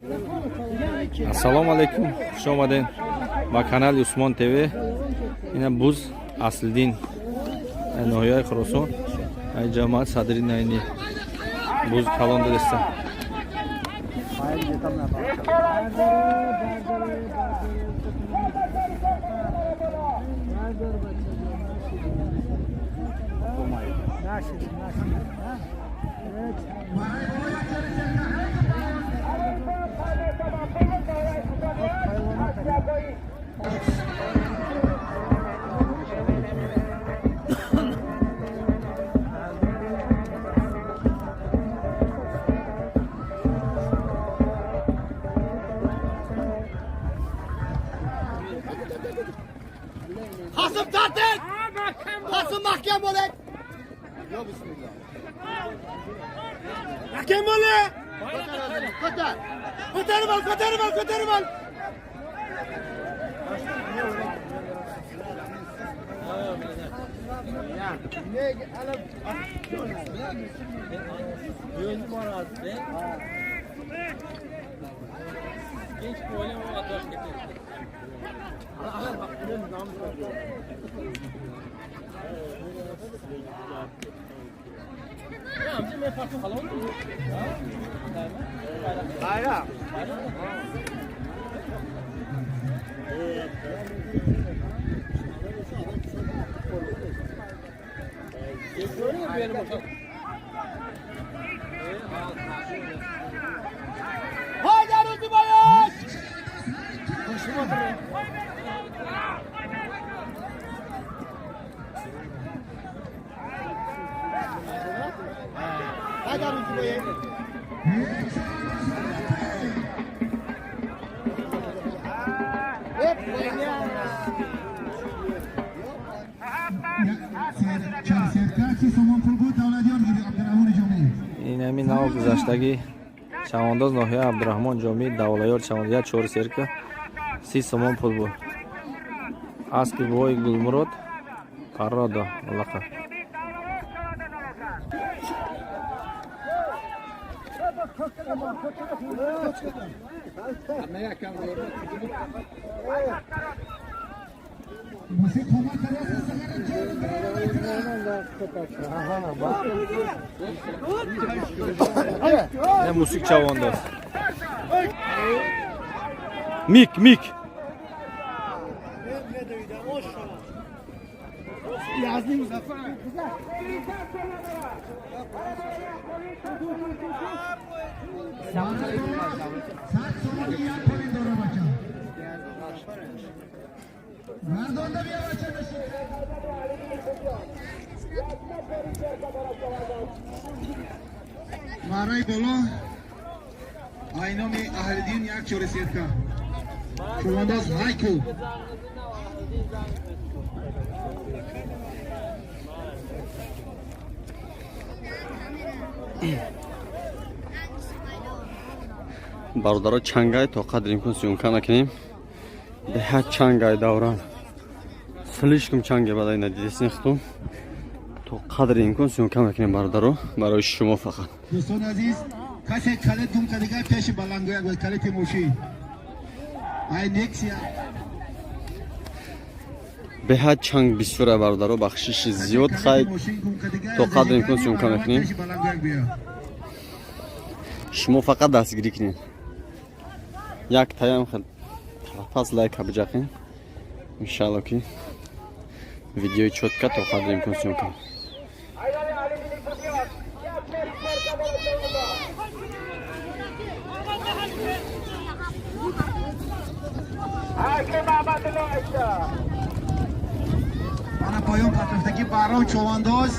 Ассалому алайкум, хуш омадед ба канали Усмон ТВ. Ина буз Аслиддин, ноҳияи Хуросон, ай ҷамоат Садриддин Айни, буз калон дидаста. Kasım tartık! Kasım mahkem olek! Ya bismillah. Mahkem olek! Kotar! Kotar var, kotar var, kotar var! Haydi Ruzi Bayış! Haydi Ruzi Bayış! Инами нав гузаштагӣ чавандоз ноҳияи Абдураҳмон Ҷомӣ, Давлаёр чавандоз, як чори серка 30 сомон пул буд. Аспи бой Гулмурод пародо алақа. Не мусик чавандоз. Мик, мик. Мараи боло айноми Аҳлиддин як чори сетка. Чувандоз ҳайку. Бародаро, чангай, то қадри имкон съёмка накунем. Беҳад чангай давран, слишком чанге бадай, надидесин хутум. То қадри имкон съёмка мекунем, бародаро, барои шумо фақат. Дӯстони азиз, касе калет гум кардига, пеши балангояк буд калети мошин. Ай Нексия. Беҳад чанг бисёра, бародаро, бахшиши зиёд. Хай, то қадри имкон съёмка мекунем. Пеши балангояк биё. Шумо фақат дастгирӣ кунед, як таям пас лайка биҷақем, иншалло ки видеои чётко то қадри имкон съёмка. Ана поён патрафтаги Баҳром Човандоз.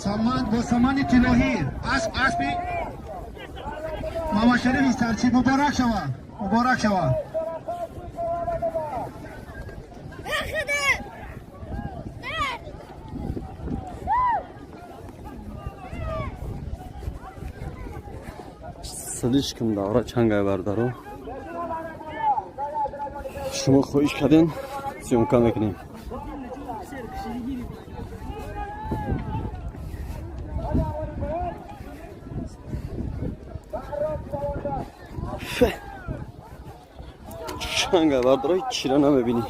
Саман бо самани тилоҳӣ асп, аспи Мамадшарифи Сарчи. Муборак шава, муборак шава. Выходи! Слишком давра чангай, бародаро. Шумо хоҳиш кардем, съёмка мекунем. Чанга бардорой чира намебинӣ.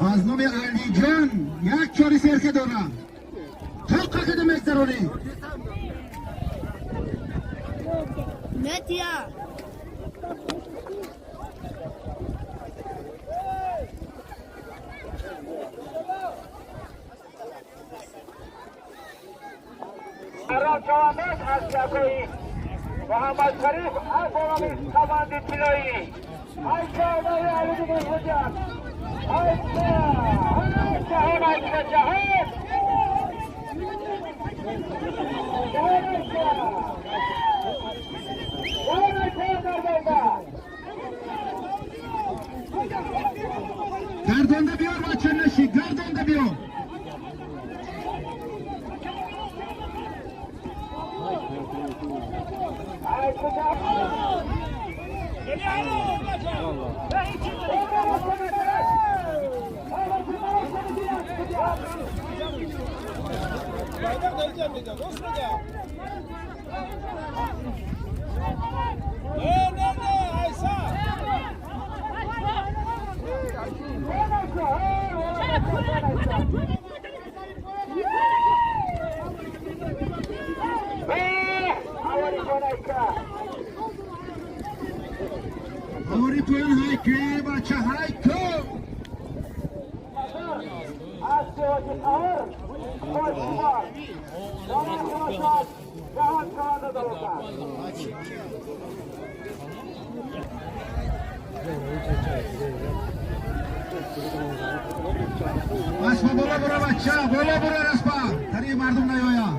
Аз номи Алиҷон як чори серка дорам. Тоқа када мегзаронӣ. Нетия. محمد شریف از کمند طلایی گردانده بیار بچه نشی، گردانده بیار. آوری پایین هایکه بچه هایکو. اسبا بالا برو بچه، بالا برو اسبا تری مردم نیایا.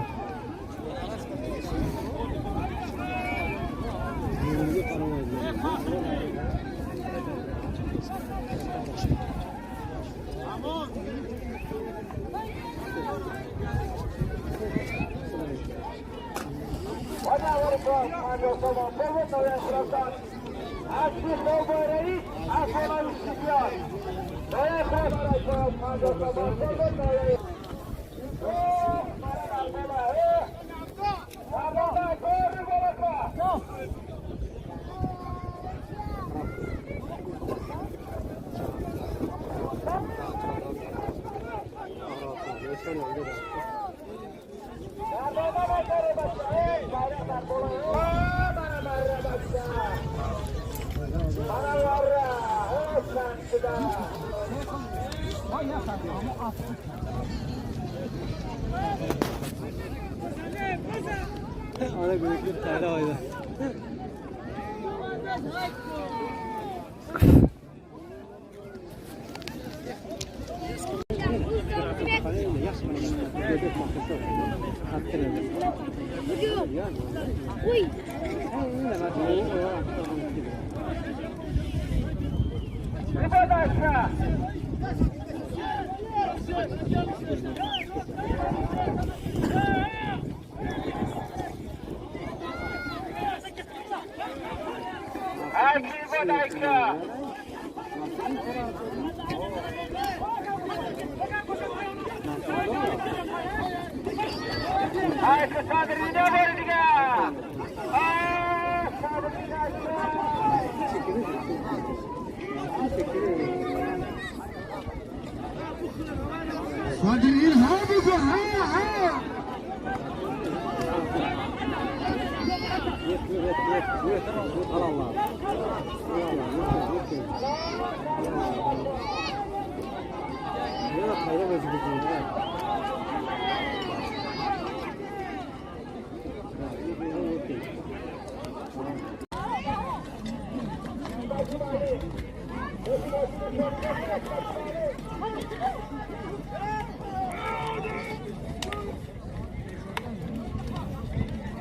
صادرین ها بگو ها ها.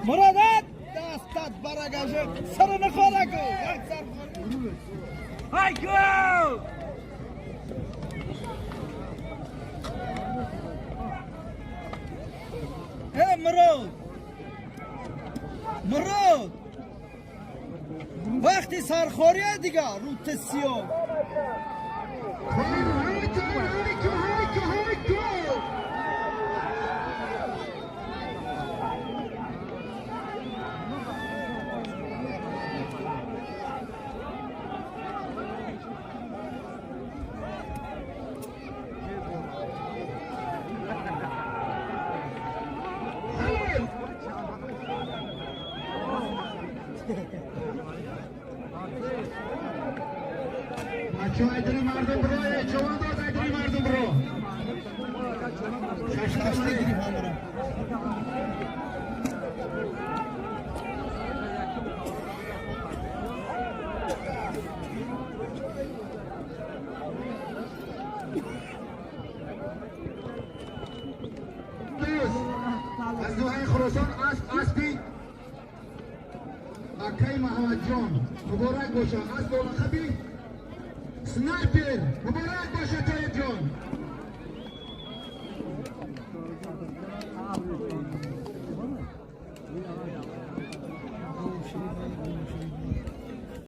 Муродат дастат барагаже сар нахораку як сар Hayko! Эй, Мурод! Мурод! Вақти сархория дигар рӯте сиёҳ. از نوحه خراسان اسبی اکای محمد جان مبارک باشه. از با لقبی سنایپر مبارک باشه طیب جان.